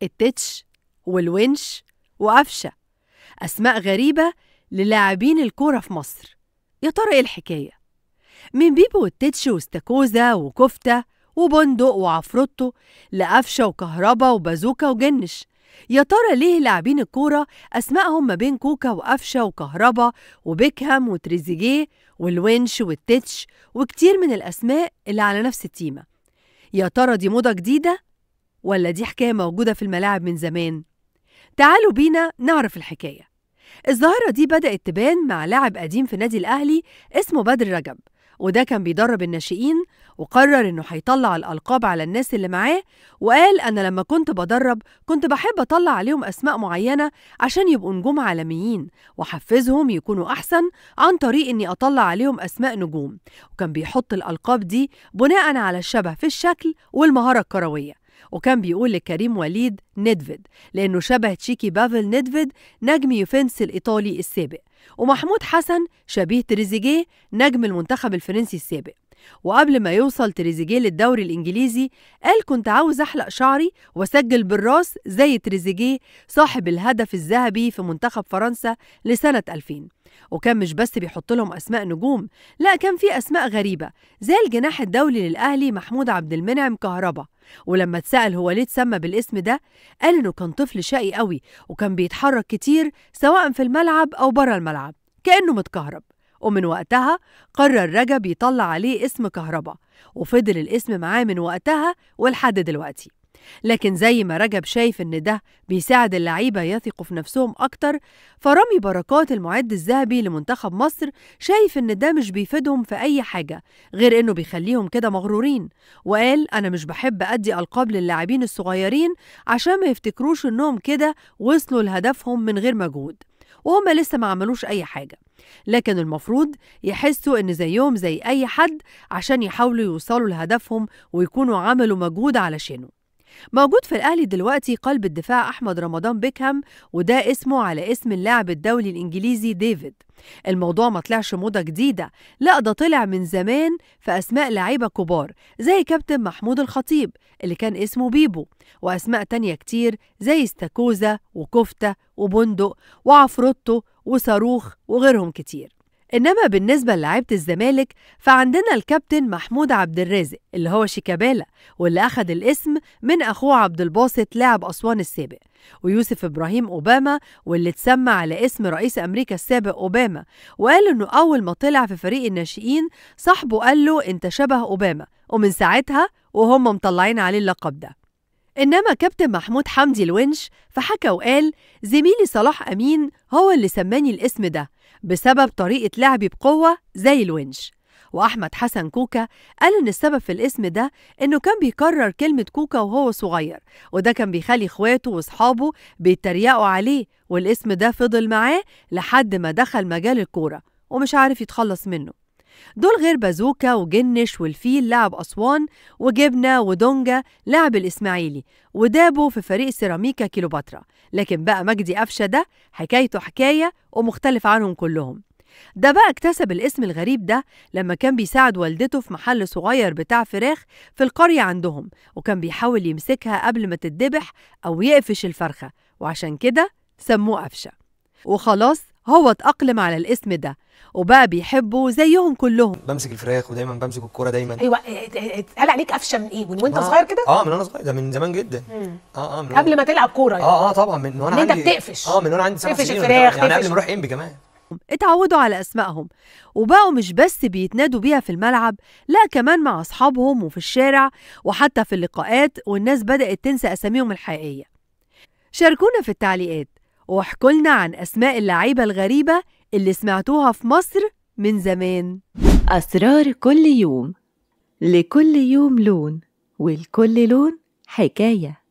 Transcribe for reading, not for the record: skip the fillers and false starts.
التتش والونش وقفشة، أسماء غريبة للاعبين الكورة في مصر. يا ترى إيه الحكاية؟ من بيبو والتتش واستاكوزا وكفتة وبندق وعفروتو لقفشة وكهربا وبازوكا وجنش. يا ترى ليه لاعبين الكورة أسمائهم ما بين كوكا وقفشة وكهربا وبيكهام وتريزيجيه والونش والتتش وكتير من الأسماء اللي على نفس التيمة؟ يا ترى دي موضة جديدة ولا دي حكاية موجودة في الملاعب من زمان؟ تعالوا بينا نعرف الحكاية. الظاهرة دي بدأت تبان مع لاعب قديم في نادي الأهلي اسمه بدر رجب، وده كان بيدرب الناشئين وقرر إنه هيطلع الألقاب على الناس اللي معاه، وقال أنا لما كنت بدرب كنت بحب أطلع عليهم أسماء معينة عشان يبقوا نجوم عالميين وأحفزهم يكونوا أحسن عن طريق إني أطلع عليهم أسماء نجوم. وكان بيحط الألقاب دي بناء على الشبه في الشكل والمهارة الكروية، وكان بيقول لكريم وليد نيدفيد لأنه شبه تشيكي بافل نيدفيد نجم يوفنتوس الإيطالي السابق، ومحمود حسن شبيه تريزيجيه نجم المنتخب الفرنسي السابق. وقبل ما يوصل تريزيجيه للدوري الإنجليزي قال كنت عاوز أحلق شعري وأسجل بالراس زي تريزيجيه صاحب الهدف الذهبي في منتخب فرنسا لسنة 2000. وكان مش بس بيحط لهم أسماء نجوم، لا كان في أسماء غريبة زي الجناح الدولي للأهلي محمود عبد المنعم كهربا. ولما اتسأل هو ليه اتسمى بالاسم ده قال إنه كان طفل شقي قوي وكان بيتحرك كتير سواء في الملعب أو بره الملعب كأنه متكهرب، ومن وقتها قرر رجب يطلع عليه اسم كهربا، وفضل الاسم معاه من وقتها ولحد دلوقتي. لكن زي ما رجب شايف إن ده بيساعد اللعيبة يثقوا في نفسهم أكتر، فرامي بركات المعد الذهبي لمنتخب مصر شايف إن ده مش بيفيدهم في أي حاجة غير إنه بيخليهم كده مغرورين، وقال أنا مش بحب أدي ألقاب للاعبين الصغيرين عشان ما يفتكروش إنهم كده وصلوا لهدفهم من غير مجهود وهم لسه ما عملوش أي حاجة، لكن المفروض يحسوا إن زيهم زي أي حد عشان يحاولوا يوصلوا لهدفهم ويكونوا عملوا مجهود علشانه. موجود في الأهلي دلوقتي قلب الدفاع أحمد رمضان بيكهام، وده اسمه على اسم اللاعب الدولي الإنجليزي ديفيد. الموضوع ما طلعش موضة جديدة، لا ده طلع من زمان في أسماء لعيبة كبار زي كابتن محمود الخطيب اللي كان اسمه بيبو، وأسماء تانية كتير زي استاكوزا وكفتة وبندق وعفروتو وصاروخ وغيرهم كتير. إنما بالنسبة للاعيبة الزمالك فعندنا الكابتن محمود عبد الرازق اللي هو شيكابالا، واللي أخد الاسم من أخوه عبد الباسط لاعب أسوان السابق، ويوسف إبراهيم أوباما واللي اتسمى على اسم رئيس أمريكا السابق أوباما، وقال إنه أول ما طلع في فريق الناشئين صاحبه قال له أنت شبه أوباما، ومن ساعتها وهم مطلعين عليه اللقب ده. إنما كابتن محمود حمدي الونش فحكى وقال زميلي صلاح أمين هو اللي سماني الاسم ده بسبب طريقة لعبي بقوة زي الونش. وأحمد حسن كوكا قال إن السبب في الاسم ده إنه كان بيكرر كلمة كوكا وهو صغير، وده كان بيخلي إخواته وأصحابه بيتريقوا عليه، والاسم ده فضل معاه لحد ما دخل مجال الكورة ومش عارف يتخلص منه. دول غير بازوكا وجنش والفيل لاعب أسوان، وجبنة ودونجا لاعب الإسماعيلي، ودابو في فريق سيراميكا كيلوباترا. لكن بقى مجدي قفشة ده حكايته حكاية ومختلف عنهم كلهم. ده بقى اكتسب الاسم الغريب ده لما كان بيساعد والدته في محل صغير بتاع فراخ في القرية عندهم، وكان بيحاول يمسكها قبل ما تتذبح أو يقفش الفرخة، وعشان كده سموه قفشة. وخلاص هو اتأقلم على الاسم ده وبقى بيحبه زيهم كلهم. بمسك الفراخ ودايما بمسك الكورة دايما. ايوه، اتقال عليك قفشه من ايه؟ من وانت صغير كده؟ من وانا صغير، ده من زمان جدا. من قبل ما تلعب كورة يعني. طبعا من وانا عندي، انت بتقفش. من وانا عندي 7 سنين الفراخ، يعني قبل ما اروح انبي كمان. اتعودوا على اسمائهم وبقوا مش بس بيتنادوا بيها في الملعب، لا كمان مع اصحابهم وفي الشارع وحتى في اللقاءات، والناس بدأت تنسى اساميهم الحقيقية. شاركونا في التعليقات واحكوا لنا عن أسماء اللعيبة الغريبة اللي سمعتوها في مصر من زمان. أسرار كل يوم، لكل يوم لون، ولكل لون حكاية.